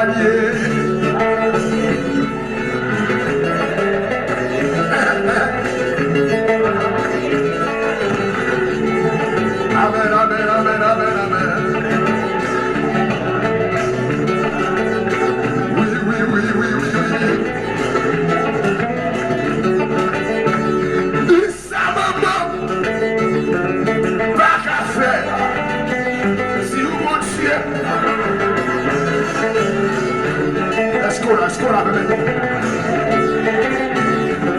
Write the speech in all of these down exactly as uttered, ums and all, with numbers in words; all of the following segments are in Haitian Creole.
Amèn, amèn, amèn, amèn, amèn. Wi, wi, wi, wi, wi, wi. Sa manman pa ka fè. Si w Bondye. Èske w la, èske w la, bebe?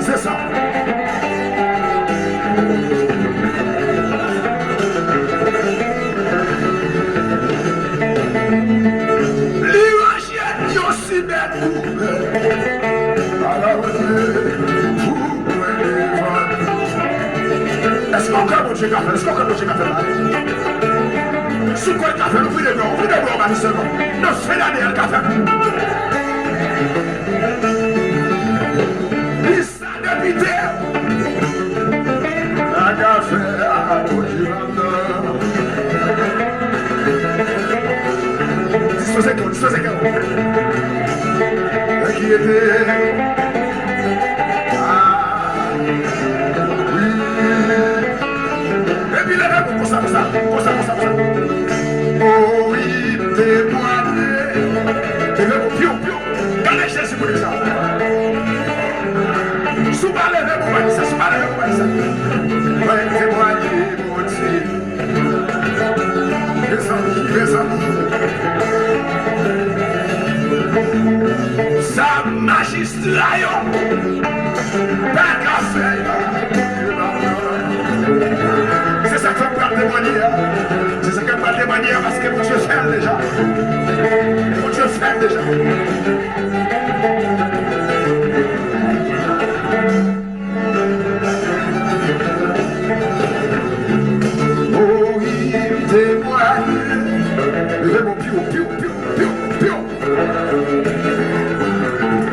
Se sa. Li ranje yo si bèl. Èske w kwè Bondye ka fè l? Èske w kwè Bondye ka fè l la? Si w kwè l ka fè l, ouvri de bra, ouvri de bra w ba li sèlman. Non, se la Daniel ka fè l. Li sa depite. Sa ka fè a Bondye ladan. Dispoze kè w, dispoze kè w. Enkyete. Ah, wi. Epi leve men w konsa, konsa, konsa, konsa, konsa. O wi, temwanye. Leve men w, pyou, pyou. Gade Jezi pou li sa. Si w pa leve men w, pa di sa, si w pa leve men w, pa di sa. Mwen temwanye Bondye. Mezanmi, mezanmi. Sa majistra yo pa ka fè. Se sa k fè m pral temwanye a. Se sa k fè m pral temwanye a, paske Bondye fè l deja. Bondye fè l deja.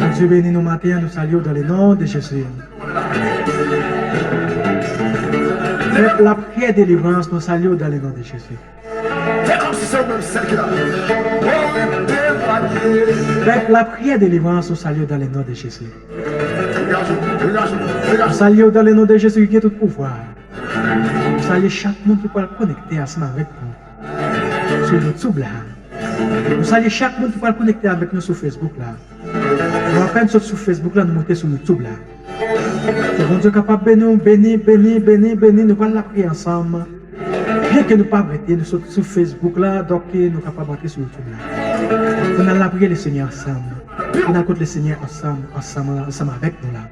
Bondye beni nou maten an, nou salye w dans le nom de Jésus. Pèp Lapriyè Delivrans, nou salye w dans le nom de Jésus. Fè kòmsi se ou menm sèl ki la. O wi, m temwanye. Pèp Lapriyè Delivrans, nou salye w dans le nom de Jésus. Degaje w, degaje w, degaje w. Nou salye w dans le nom de Jésus ki gen tout pouvwa. Nou salye chak moun ki pral konekte ansanm avèk nou sou YouTube la. Nou salye chak moun ki pral konekte avèk nou sou Facebook la. Nou apèn sot sou Facebook la, nou moute sou YouTube la. Ke Bondye kapab beni w, beni, beni, beni, beni. Nou pral lapriyè ansanm. Byenke nou pa rete, nou sot sou Facebook la, donk nou kapab antre sou YouTube la. Pou n al lapriyè Lesenyè ansanm. Pou n al kot Lesenyè ansanm, ansanm, ansanm avèk nou la.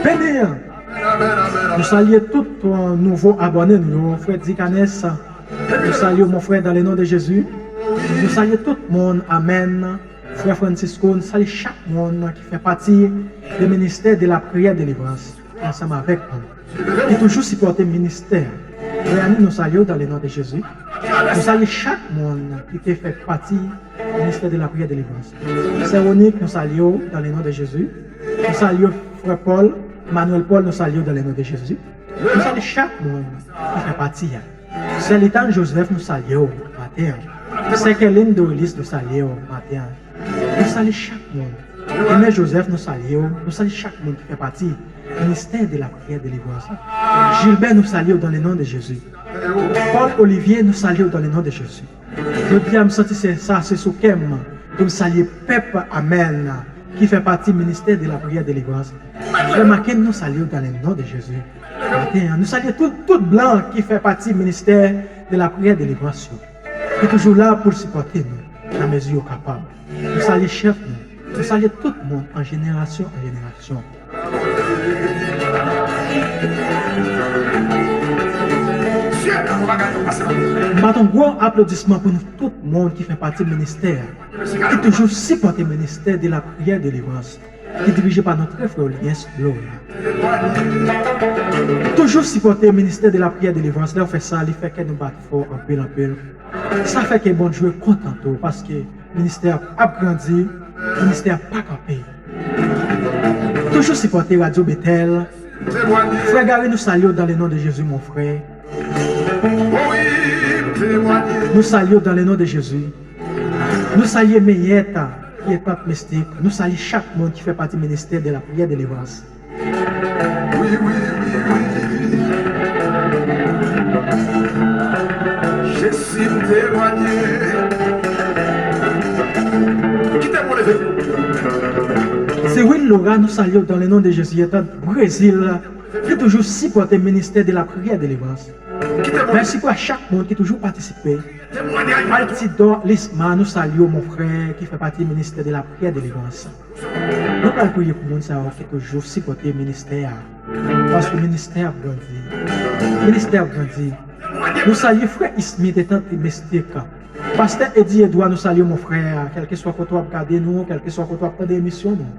Beni! Nou salye tout, euh, nouvo abòne nou yo, frè Dicanes. Nou salye w, mon frè, dans le nom de Jésus. Nou salye tout moun, amèn. Frè Francisco, nou salye chak moun ki fè pati de ministè de la priyè delivrans ansanm avèk nou, ki toujou sipòte ministè. Frè Ani, nou salye w dans le nom de Jésus. Nou salye chak moun ki te fè pati ministè de la priyè delivrans. Sè Onik, nou salye w dans le nom de Jésus. Nou salye frè Paul, Emmanuel Paul, nou salye w dans le nom de Jésus. Nou salye chak moun ki fè pati a. Sè Litan Joseph, nou salye w maten an. Sè Kèlin Dorilis, nou salye w maten an. Nou salye chak moun. Emè Joseph, nou salye w. Nou salye chak moun ki fè pati ministè de la priyè delivrans. Gilbert, nou salye w dans le nom de Jésus. Paul Olivier, nou salye w dans le nom de Jésus. Jodi a, m santi se sa, se sou kè m pou m salye pèp, amèn, ki fè pati ministè de la priyè delivrans. Frè Maken, nou salye w dans le nom de Jésus. Maten an, nou salye tout, tout blan ki fè pati ministè de la priyè delivrans yo, ki toujou la pou l sipòte nou nan mezi yo kapab. Nou salye chèf nou. Nou salye tout moun an jenerasyon an jenerasyon. M bat yon gwo aplodisman pou nou tout moun ki fè pati ministè a, ki toujou sipòte ministè de la priyè delivrans, ki dirije pa notre frè Oliens Gloria. Toujou sipòte ministè de la priyè delivrans, lè w fè sa, li fè kè nou bat fò anpil, anpil. Sa fè ke Bondye kontan tou, paske ministè a ap grandi, ministè a pa kanpe. Toujou sipòte Radyo Betèl. Frè Gary, nou salye w dans le nom de Jésus, mon frè. Nou salye w dans le nom de Jésus. Nou salye Meyèt, ki e tant mistik. Nou salye chak moun ki fè pati ministè de la priyè delivrans. Wi, wi, wi, wi. Jezi m temwanye. Kite mwen leve. Sewil Lora, nou salye w dans le nom de Jésus, e tant Brezil, ki toujou sipòte ministè de la priyè delivrans. Mèsi pou chak moun ki toujou patisipe. Altidor Lisma, nou salye w, mon frè, ki fè pati ministè de la priyè delivrans. Nou pral priye pou moun sa yo ki toujou sipòte ministè a. Paske ministè ap grandi. Ministè ap grandi. Nou salye frè Ismi de tant mistik. Pastè Edi Edwa, nou salye w, mon frè, kèlkeswa kote w ap gade nou, kèlkeswa kote w ap tande emisyon nou.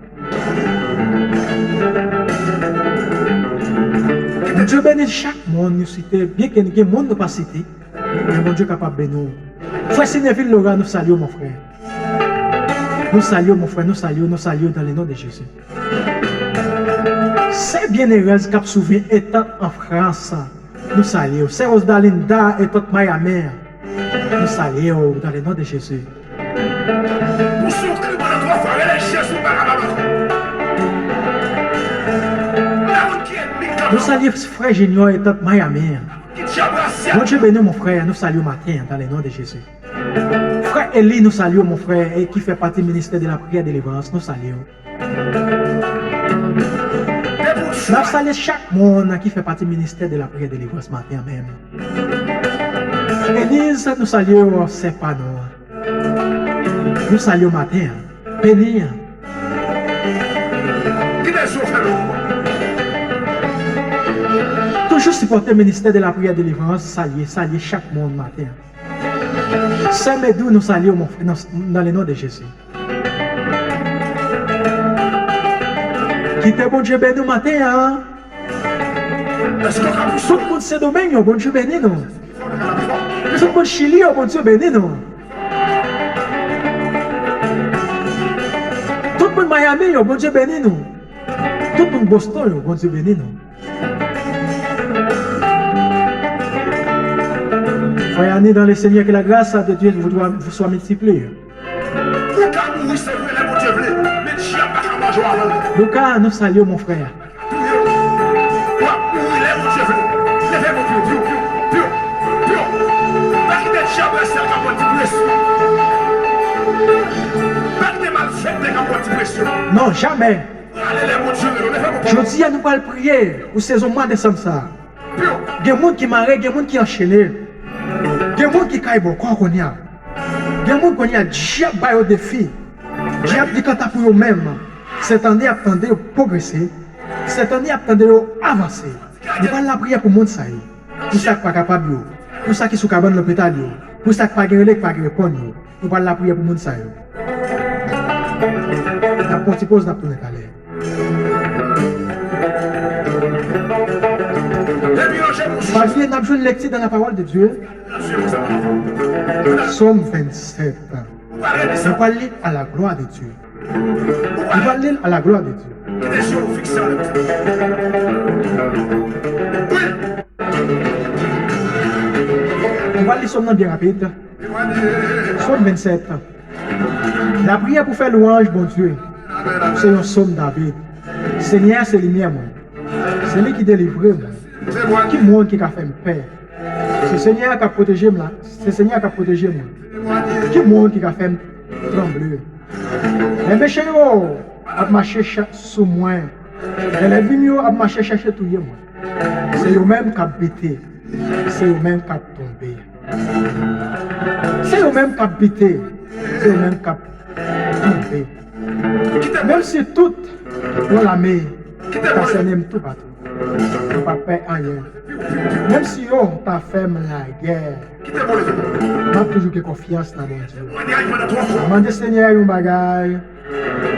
Bondye beni chak moun nou site, byenke gen moun nou pa site, men Bondye kapab beni w. Frè Sinevil Lora, nou salye w, mon frè. Nou salye w, mon frè, nou salye w, nou salye w dans le nom de Jésus. Sè Byenerèz k ap swiv e tant an Frans, nou salye w. Sè Osdalinda e tant Miami, nou salye w dans le nom de Jésus. Pou si w kriminèl twò fò, rele Jezi barababa. Lè moun ki ènmi k ap Nou salye frè Junior e tant Miami. Ki djab rasyal. Bondye beni w, mon frè, nou salye w maten an dans le nom de Jésus. Frè Eli, nou salye w, mon frè, e ki fè pati ministè de la priyè delivrans, nou salye w. N ap salye chak moun ki fè pati ministè de la priyè delivrans maten an menm. Eliz, nou salye w, sè pa nou. Nou salye w maten an. Beni an. Kite zo fè lou. Toujou sipòte ministè de la priyè delivrans, salye, salye chak moun maten an. Sè Medou, nou salye w, mon frè, nan, nan le non de Jezi. Kite Bondye beni w maten an. Tout moun Sendomeng yo, Bondye beni nou. Tout moun Chili yo, Bondye beni nou. Tout moun Miami yo, Bondye beni nou. Tout moun Boston yo, Bondye beni nou. Frè Ani, dans le Seigneur, que la grâce de Dieu vous, vous soit multipliée. Ou ka mouri, se vre, lè Bondye vle, men dyab pa ka manje w avan l. Luka, nou salye w, mon frè. Touye w. W ap mouri lè Bondye vle. Leve men w, pyo, pyo, pyo, pyo, pyo. Pa kite dyab rasyal k ap ba w dipresyon. Pa kite malfektè k ap ba w dipresyon. Non, jamè. Prale lè Bondye rele w. Leve men w, papa. Jodi a, nou pral priye pou sezon mwa desanm sa a. Gen moun ki mare, gen moun ki anchene. Gen moun ki kay bòkò kounye a. Gen moun kounye a, dyab ba yo defi. Dyab di kanta pou yo menm. Sèt ane ap tande yo pwogrese. Sèt ane ap tande yo avanse. Nou pral lapriyè pou moun sa yo. Pou sa k pa kapab yo. Pou sa ki sou kabann lopital yo. Pou sa k pa gen rele, k pa gen reponn yo. Nou pral lapriyè pou moun sa yo. N ap pran ti poz, n ap tounen talè. Pa bliye, n ap jwenn lekti dans la parole de Dieu. Sòm vennsèt. Nou pral li à la gloire de Dieu. Nou pral li à la gloire de Dieu. Nou pral li sòm nan byen rapid. Sòm vennsèt. Lapriyè pou fè lwanj Bondye. Se yon sòm David. Senyè a se limyè mwen. Se li ki delivre mwen. Ki moun ki ka fè m pè? Se Senyè a k ap pwoteje m la. Se Senyè a k ap pwoteje mwen. Ki moun ki ka fè m tranble? Lè mechan yo ap mache cha-, sou mwen. Lè lènmi m yo ap mache chèche touye mwen. Se yo menm k ap bite. Se yo menm k ap tonbe. Se yo menm k ap bite. Se yo menm k ap tonbe. Menm si tout yon lame ta sènen m toupatou, m p ap pè anyen. Menm si yo ta fè m lagè, m ap toujou gen konfyans nan Bondye. M ap mande Senyè a yon bagay,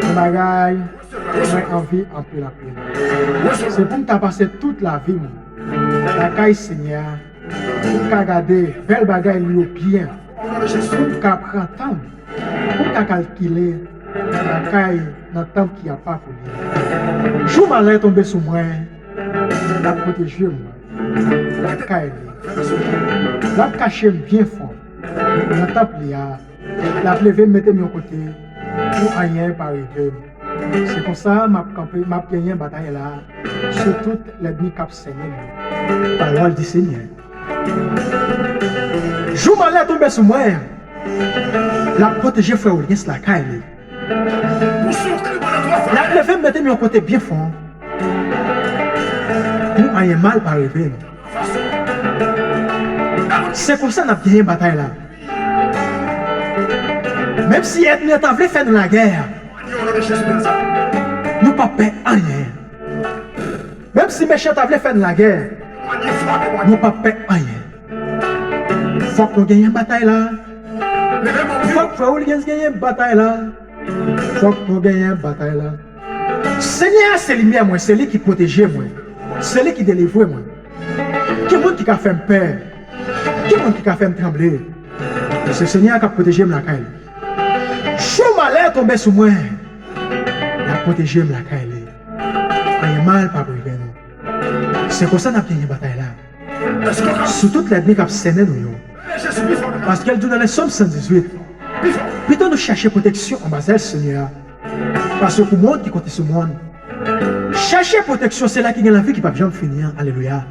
yon bagay mwen anvi anpil, anpil. Se pou m ta pase tout lavi m lakay Senyè a, pou m ka gade bèl bagay li yo byen, pou m ka pran tan m, pou m ka kalkile lakay nan tanp ki apa pou li. Jou malè tonbe sou mwen, l ap pwoteje mwen lakay li. L ap kache m byen fon. nan tanp li a. L ap leve m mete m yon kote pou anyen pa rive m. Se konsa m ap kanpe, m ap genyen batay la sou tout lènmi k ap sènen m yo. Pawòl di Senyè. Jou malè tonbe sou mwen, l ap pwoteje frè Wilgens lakay li. L ap leve m mete m yon kote byen fon pou anyen mal pa rive m. Se konsa n ap genyen batay la. Menm si ènmi an ta vle fè nou lagè, nou p ap pè anyen. Menm si mechan ta vle fè n lagè, nou p ap pè anyen. Fòk nou genyen batay la. Fòk frè Wilgens genyen batay la. Fòk nou genyen batay la. Senyè a se limyè mwen, se li ki pwoteje mwen, se li ki delivre mwen. Ki moun ki ka fè m pè? Ki moun ki ka fè m tranble? Se Senyè a k ap pwoteje m lakay li. Jou malè tonbe sou mwen, l ap pwoteje m lakay li. Anyen mal p ap rive nou. Se konsa n ap genyen batay la sou tout lènmi k ap sènen nou yo. Paske l di w nan Sòm san dizuit, pito nou chèche pwoteksyon anba zèl Senyè a, pase pou moun ki konte sou moun. Chèche pwoteksyon, se la ki gen lavi ki p ap janm fini an. Alelouya.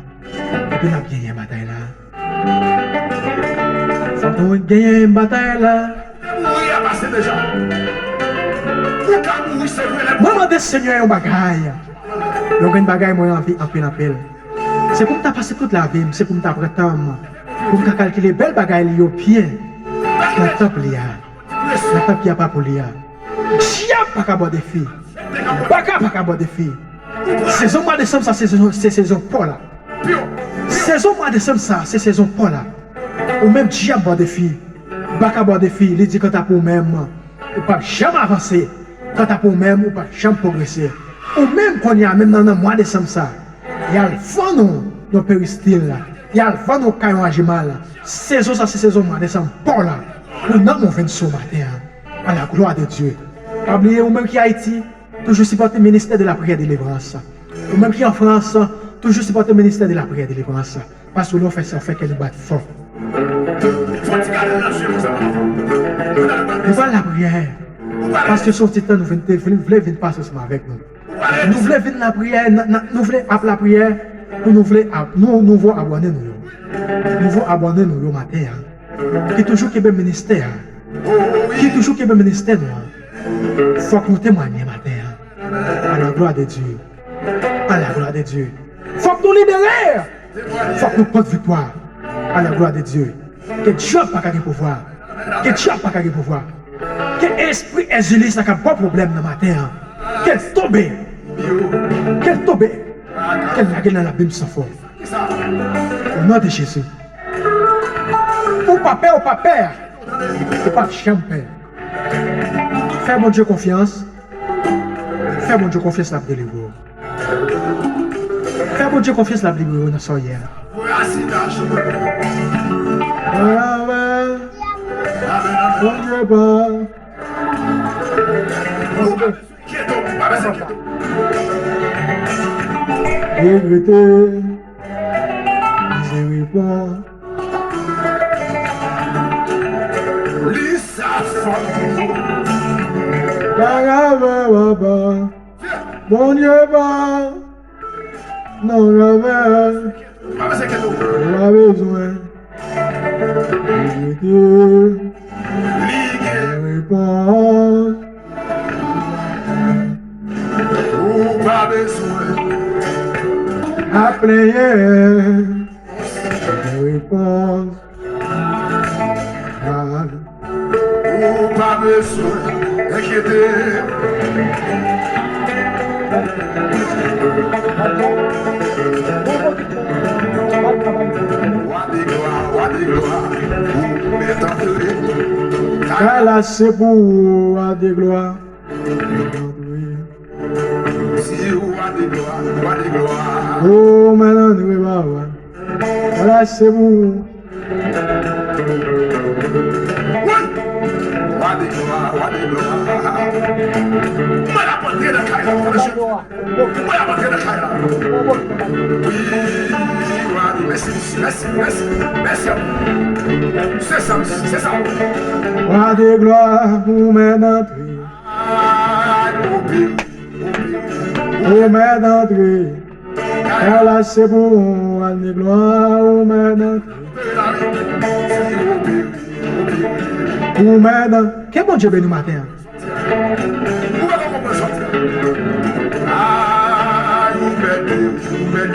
Epi n ap genyen batay la. Fòk nou genyen batay la. Ou te mouri a pase deja. Ou ka mouri, se vre, lè... Mwen mande Senyè yon bagay. Yon grenn bagay mwen anvi anpil, anpil. Se pou m ta pase tout lavi m, se pou m ta pran tan m, pou m ta kalkile bèl bagay li yo byen nan tanp li a, nan tanp ki apa pou li a. Dyab pa ka ba w defi. Baka pa ka ba w defi. Sezon mwa desanm sa, se sezon, se sezon pa w la. Sezon mwa desanm sa, se sezon pa w la. Ou menm dyab ba w defi. Baka ba w defi, li di kanta pou ou menm, ou p ap janm avanse. Kanta pou ou menm, ou p ap janm pwogrese. Ou menm kounye a menm nan, nan mwa desanm sa, y al vann ou yon peristil, y al vann ou kay yon ajimal. Sezon sa se sezon mwa desanm pa w la. Pou nanm ou vin sou maten an. À la gloire de Dieu. Pa bliye ou menm ki Ayiti, toujou sipòte ministè de la priyè delivrans. Ou menm ki an Frans, toujou sipòte ministè de la priyè delivrans. Paske lè w fè sa, w fè kè nou bat fò. Nou pral lapriyè. Paske se yon ti tan nou vin, te vle, vle vin pase ansanm avèk nou. Nou vle vin lapriyè, n, n, nou vle ap lapriyè pou nou vle ap, nou, nouvo abòne nou yo. Nouvo abòne nou yo maten an. Ki toujou kenbe ministè a. Ki toujou kenbe ministè nou an. Fòk nou temwanye maten an. À la gloire de Dieu. À la gloire de Dieu. Fòk nou libere. Fòk nou pot viktwa. À la gloire de Dieu. Ke dyab pa ka gen pouvwa. Ke dyab pa ka gen pouvwa. Ke espri Èzilis la k ap ba w pwoblèm nan maten an, ke l tonbe. Ke l tonbe. Ke l lage nan labim san fon. Au nom de Jésus. Ou pa pè, ou pa pè. Ou p ap janm pè. Fè Bondye konfyans. Fè Bondye konfyans, l ap delivre w. Fè Bondye konfyans, l ap delivre w nan sa w ye a. Bondye pa. Regrete, mizeri pon. Li sa fòt. Bagay pa, pa, pa. Bondye pa nan gravè. Ou pa bezwen. Li gen repons. Ou pa bezwen ap plenyen. Gen repons. Ou pa bezwen enkyete. Wa de glwa, wa de glwa, ou mèt antre. Kay la se pou ou, wa de glwa. Di wa de glwa, wa de glwa. O, mèt antre, papa. Kay la se pou ou. Wa de glwa, wa de glwa. Antre nan kay la, fè mesye. Mwen ap antre nan kay la. Wi, wi, mèsi, mèsi, mèsi, mèsi. Se sa, se sa. Wa de glwa, ou mèt antre. Ay, mon Dieu. Ou mèt antre. Kay la se pou ou, wa de glwa, ou mèt antre. Ou mèt antre. Ke Bondye beni w maten an. Ou pa konprann sa w di a. Ay, ou bèl, ou bèl.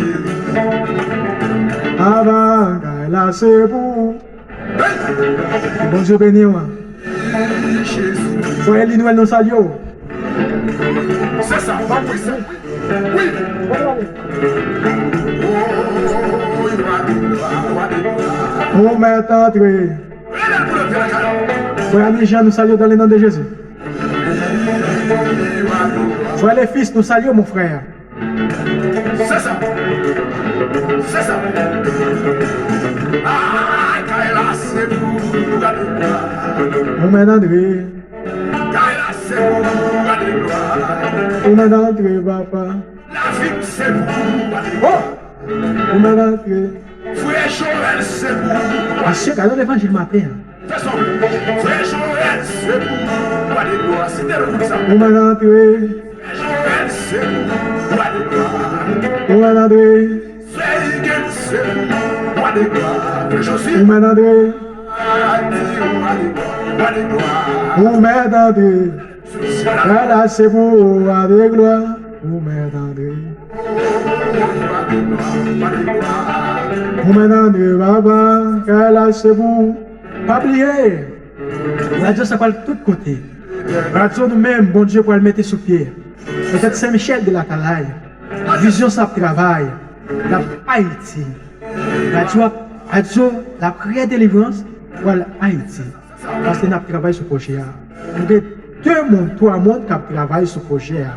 Aba, kay la se pou ou. Hey! Bondye beni w. Frè Elinwèl, nou salye w. Se sa, wi, se wi. Wi. Ou mèt antre. Frè Anijan, nou salye w dans le nom de Jésus. Frè Lefis, nou salye w, mon frè. Se sa. Se sa. Ah, kay la se pou gade glwa. Ou mèt antre. Kay la se pou gade glwa. Ou mèt antre, papa. Lavi m se pou gade glwa. Oh! Ou mèt antre. Frè Joel se pou gade. Mesye, gade levanjil maten an. Fè son. Frè Joel se pou gade glwa. Site l pou sa. Ou mèt antre. Frè Joel se pou gade glwa. Ou mèt antre. Frè Higgins se pou gade glwa. Frè Josi. Ou mèt antre. Adi gade glwa, gade glwa. Ou mèt antre. Kay la se pou ou, wa de glwa. Ou mèt antre. Ou mèt antre, papa. Kay la se pou ou. Pa bliye, radyo sa pral tout kote. Radyo nou menm, Bondye pral mete sou pye. Petèt Sen Michèl de Latalay. Vizyon sa ap travay. L ap Ayiti. Radyo ap, radyo Lapriyè Delivrans pral Ayiti. Paske n ap travay sou pwojè a. Nou gen de moun, twa moun k ap travay sou pwojè a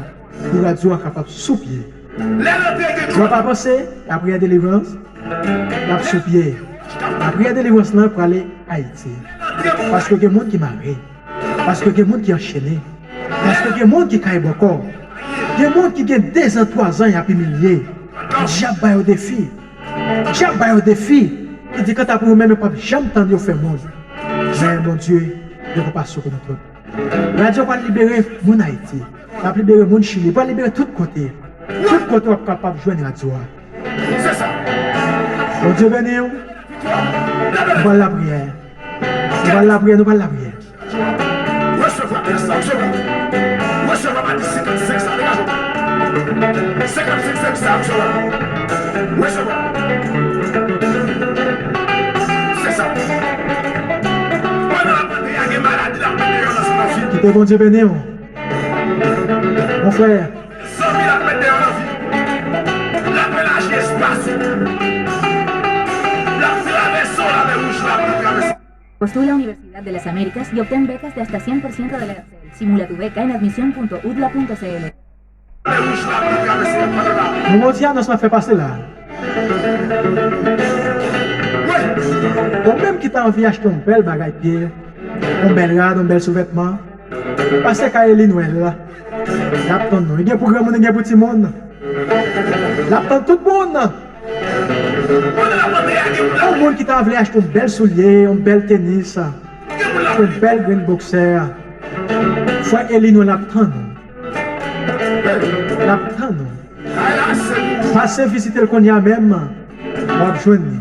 pou radyo a kapab sou pye. Lè l antre gen. Lè w pa panse, Lapriyè Delivrans, l ap sou pye. Lapriyè Delivrans lan prale Ayiti. Paske gen moun ki mare. Paske gen moun ki anchene. Paske gen moun ki kay bòkò. Gen moun ki gen dezan, twazan y ap imilye. Dyab ba yo defi. Dyab ba yo defi. Li di kanta pou yo menm, yo p ap janm tann yo fè moun. Men Bondye gen konpasyon pou nou tout. Radyo pral libere moun Ayiti. L ap libere moun Chili. Pral libere tout kote. Tout kote w ap kapab jwenn radyo a. Se sa. Bondye beni w. Nou pral lapriyè. Nou pral lapriyè, nou pral lapriyè. Resevwa gras la, resevwa. Resevwa mati senkannsenk sa, degaje w. Senkannsenk sa, resevwa. Resevwa. Se sa. Pandan l ap antre a, gen maladi l ap mete yo nan san nan fi. Kite Bondye beni w. Mon frè. Zanmi l ap mete yo nan vi. L ap elaji espas ou. L ap travèse w, lamè wouj la pou l travèse. Postula a Universidad de las Américas y obtén becas de hasta cien por ciento del arancel. Simula tu beca en admisión punto udla punto cl. Lamè wouj la pou l travèse pandan l ap. Nou gon ti anons m ap fè pase la. Wi. Ou menm ki ta anvi achte yon bèl bagay pye, yon bèl rad, yon bèl souvètman, pase kay Eli Nwèl la. L ap tann nou. Li gen pou granmoun, li gen pou timoun. L ap tann tout moun. Yon moun ki ta vle achte yon bèl soulye, yon bèl tenis, yon bèl grenn boksè, frè Eli Nwèl ap tann ou. L ap tann ou. Pase vizite l kounye a menm, w ap jwenn li.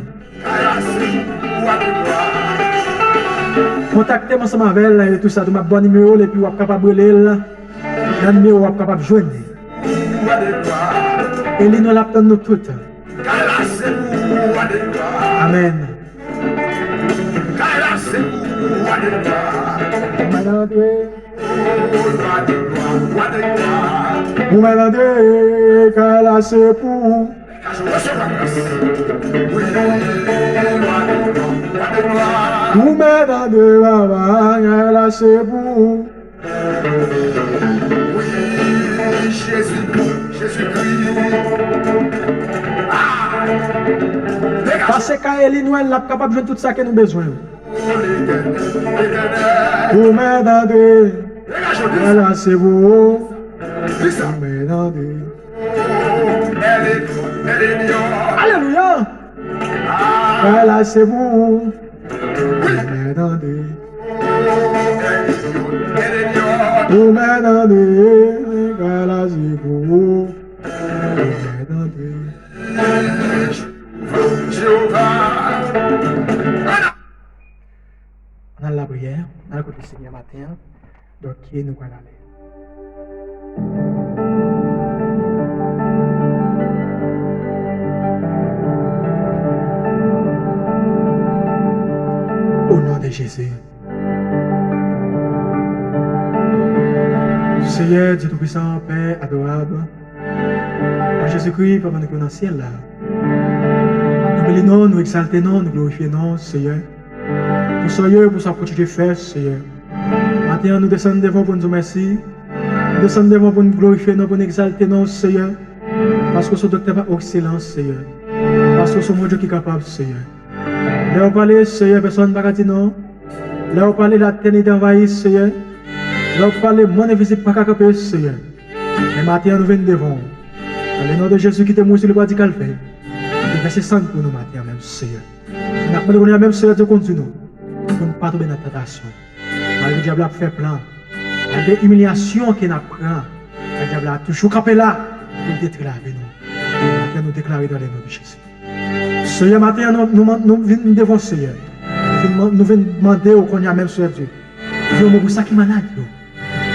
Kontakte m ansanm avè l e tou sa tou, m ap ba w nimewo l epi w ap kapab rele l nan nimewo w ap kapab jwenn li. Eli Nwèl ap tann nou tout. Amèn. Ou mèt antre. Ou mèt antre, kay la se pou ou. Ou mèt antre, papa, kay la se pou ou. Wi, Jezi, Jezikri. Ah! Pase kay Eli Nwèl, l ap kapab jwenn tout sa ke nou bezwen. Ou mèt antre. Kay la se pou ou. Ou mèt antre. Alelouya! Bagay la se pou ou. Ou mèt antre. Ou mèt antre. Bagay la se pou ou. Ou mèt antre. Ann al lapriyè, ann al kote Senyè maten an. Donk, nou pral ale. O non de Jezi. Seyè, Dye Toupisan, Pè adorab, an Jezikri, Papa nou ki nan syèl la, nou beni non, nou egzalte non, nou glorifye non, Seyè. Pou sa w ye, pou sa w kontinye fè, Seyè. Maten an, nou desann devan w pou n di w mèsi. Nou desann devan w pou n glorifye non, pou n egzalte non, Seyè. Paske w se doktè pa ekselans, Seyè. Paske w se Bondye ki kapab, Seyè. Lè w pale, Seyè, pèsonn pa ka di non. Lè w pale, latènite anvayi, Seyè. Lè w pale, monn envizib pa ka kanpe, Seyè. Men maten an, nou vin devan w. Nan le non de Jezi ki te mouri sou le bwa di Kalvè, ki te vèse san l pou nou maten an menm, Seyè. N ap mande kounye a menm, Seyè Dye, kondui nou pou n pa tonbe nan tantasyon. Malgre dyab la ap fè plan, malgre imilyasyon ke n ap pran, dyab la toujou kanpe la pou l detwi lavi nou. Maten an, nou deklare dans le nom de Jésus. Seyè, maten an, nou, nou, nou vin devan w, Seyè. Nou vin, nou vin mande w kounye a menm, Seyè Dye, di yon mo pou sa ki malad yo.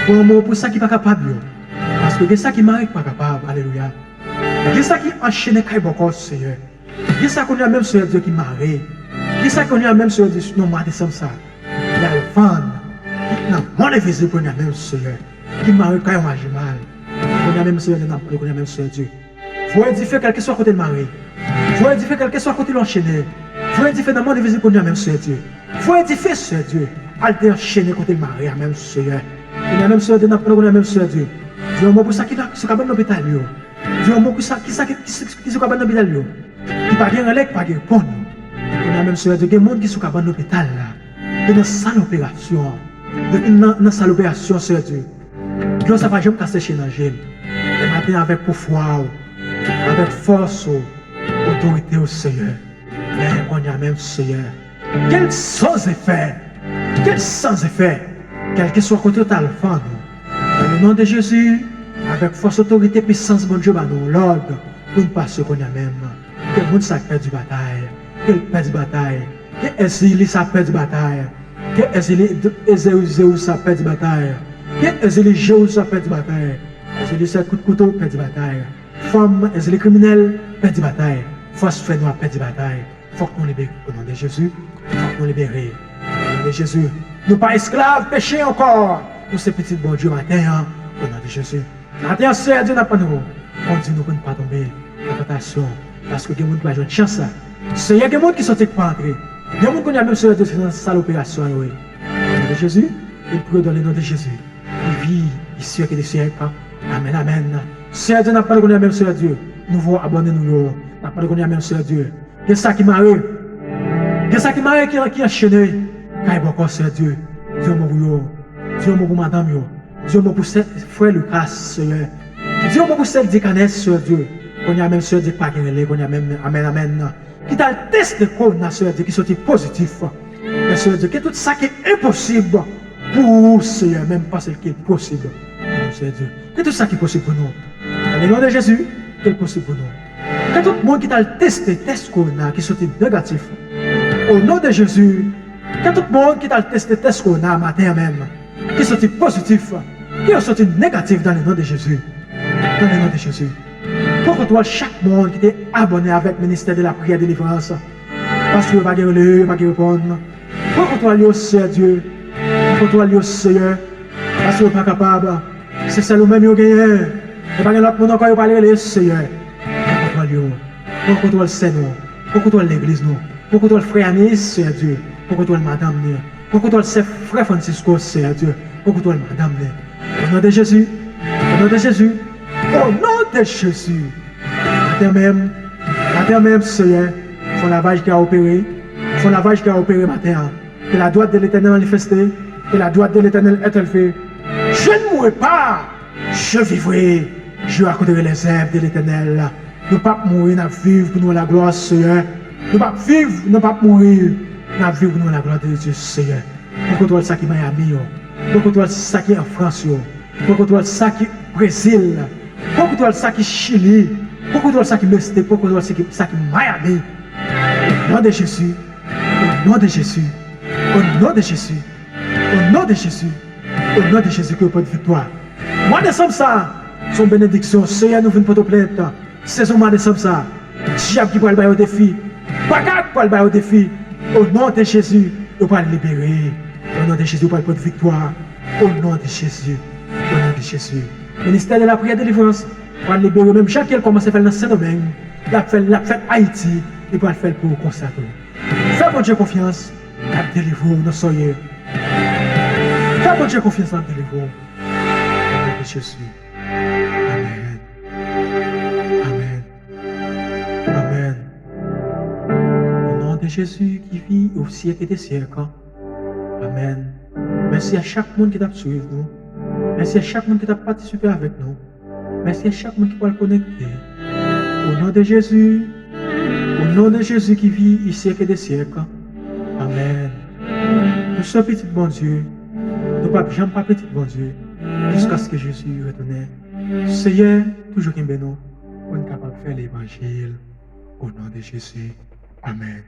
Di yon mo pou sa ki pa kapab yo. Paske gen sa ki mare ki pa kapab. Alelouya. Gen sa ki anchene kay bòkò, Seyè. Gen sa kounye a menm, Seyè Dye, ki mare. Gen sa kounye a menm, Seyè Dye, nan mwa desanm sa, y al vann nan monn envizib kounye a menm, Seyè, ki mare kay yon ajimal. Kounye a menm, Seyè Dye, n ap mande kounye a menm, Seyè Dye, voye dife kèlkeswa kote l mare. Voye dife kèlkeswa kote l anchene. Voye dife nan monn envizib kounye a menm, Seyè Dye. Voye dife, Seyè Dye, al deanchene kote l mare a menm, Seyè. Kounye a menm, Seyè Dye, n ap mande kounye a menm, Seyè Dye, di yon mo pou sa ki la, sou kabann lopital yo. Di yon mo pou sa, ki sa ki, ki, ki sou kabann lopital yo, ki pa gen rele, ki pa gen reponn. Kounye a menm, Seyè Dye, gen moun ki sou kabann lopital la, yo nan sal operasyon. Depi nan, nan sal operasyon, Seyè Dye, dlo sa pa janm ka seche nan je l. Men maten, avèk pouvwa w, avèk fòs ou, otorite w, Seyè, men kounye a menm, Seyè, ke l san efè, ke l san efè, kèlkeswa kote yo t al vann ou. Nan le non de Jezi, avèk fòs, otorite, pisans Bondye ba nou lòd pou n pase kounye a menm. Ke moun sa k pèdi batay, ke l pèdi batay. Ke Èzili sa pèdi batay. Ke Èzili Eze-, Ezeus sa pèdi batay. Ke Èzili Jeus sa pèdi batay. Èzili sèt kout kouto pèdi batay. Fanm, Èzili kriminèl pèdi batay. Fòs fè nwa pèdi batay. Fòk nou libere o non de Jezi. Fòk nou libere o non de Jezi. Nou pa esklav peche ankò. Nou se pitit Bondye maten an o non de Jezi. Maten an, Seyè Dye, n ap mande w, kondui nou pou n pa tonbe nan tantasyon, paske gen moun ki pa jwenn chans sa. Seyè, gen moun ki soti ki pa antre. Gen moun kounye a menm, Seyè Dye, se nan sal operasyon yo ye. O non de Jezi, e priye dans le nom de Jésus. Li viv, li syèk e de syèk. Amèn, amèn. Seyè Dye, n ap mande kounye a menm, Seyè Dye, nouvo abòne nou yo. N ap mande kounye a menm, Seyè Dye, gen sa ki mare. Gen sa ki mare, ki, ki anchene kay bòkò, Seyè Dye. Di yon mo pou yo. Di yon mo pou madanm yo. Di yon mo pou sè, frè Lucas, Seyè. Di yon mo pou sè Dikanès, Seyè Dye. Kounye a menm, Seyè Dye, ki pa gen rele, kounye a menm, amèn, amèn. Ki t al teste kowona, Seyè Dye, ki soti pozitif. Men, Seyè Dye, ke tout sa ki enposib pou ou, Seyè, menm panse l ki posib pou nou, Seyè Dye. Ke tout sa ki posib pou nou. Nan le non de Jezi, ke l posib pou nou. Ke tout moun ki t al teste tès kowona ki soti negatif, o non de Jezi, ke tout moun ki t al teste tès kowona maten an menm, ki soti pozitif, ke yo soti negatif dans le nom de Jésus. Dans le nom de Jésus. Pran kontwòl chak moun ki te abòne avèk Ministère de la Prière et Délivrance. Paske yo pa gen rele, yo pa gen reponn. Pran kontwòl yo, Seyè Dye. Pran kontwòl yo, Seyè. Paske yo pa kapab. Se sèl ou menm yo genyen. Yo pa gen lòt moun ankò yo pral rele, Seyè. Pran kontwòl yo. Pran kontwòl sè nou. Pran kontwòl legliz nou. Pran kontwòl frè Anis, Seyè Dye. Pran kontwòl madanm li. Pran kontwòl sè frè Francisco, Seyè Dye. Pran kontwòl madanm li. O non de Jezi. O non de Jezi. O non de Jezi. Maten menm. Maten menm, Seyè. Fè yon lavaj ki a opere. Fè yon lavaj ki a opere maten an. Que la droite de l'Éternel manifeste. Que la droite de l'Éternel est élevée. Je ne mourrai pas. Je vivrai, je raconterai les œuvres de l'Éternel. Nou p ap mouri, n ap viv pou nou wè laglwa Seyè. Nou p ap viv, nou p ap mouri, n ap viv pou nou wè laglwa de Dye Seyè. Pran kontwòl sa ki Miami yo. Pran kontwòl sa ki an Frans yo. Pran kontwòl sa ki Brezil. Pran kontwòl sa ki Chili. Pran kontwòl sa ki Mestèk. Pran kontwòl sa ki, sa ki Miami. Au nom de Jésus. Au nom de Jésus. Au nom de Jésus. Au nom de Jésus. Au nom de Jésus, ke yo pran viktwa. Mwa desanm sa, se yon benediksyon. Seyè, nou vin pote w plent. Sezon mwa desanm sa, dyab ki pral ba yo defi, bagay ki pral ba yo defi, o non de Jezi, yo pral libere. O non de Jezi, yo pral pran viktwa. O non de Jezi. O non de Jezi. Ministè de lapriyè delivrans pral libere menm jan ke l kòmanse fè l nan Sendomeng. L ap fè l, l ap fèt Ayiti, li pral fè l pou ou konsa tou. Fè Bondye konfyans, l ap delivre w nan sa w ye. Fè Bondye konfyans, l ap delivre w. O non de Jezi. Amèn. Amèn. Amèn. O non de Jezi ki viv o syèk de syèk. Amèn. Mèsi a chak moun ki t ap swiv nou. Mèsi a chak moun ki t ap patisipe avèk nou. Mèsi a chak moun ki pral konekte. O non de Jezi. O non de Jezi ki viv o syèk de syèk. Amèn. Nou se pitit Bondye. Nou p ap janm pa pitit Bondye. Jiskaske Jezi retounen. Seyè, toujou kenbe nou pou n kapab fè levanjil. O non de Jezi. Amèn.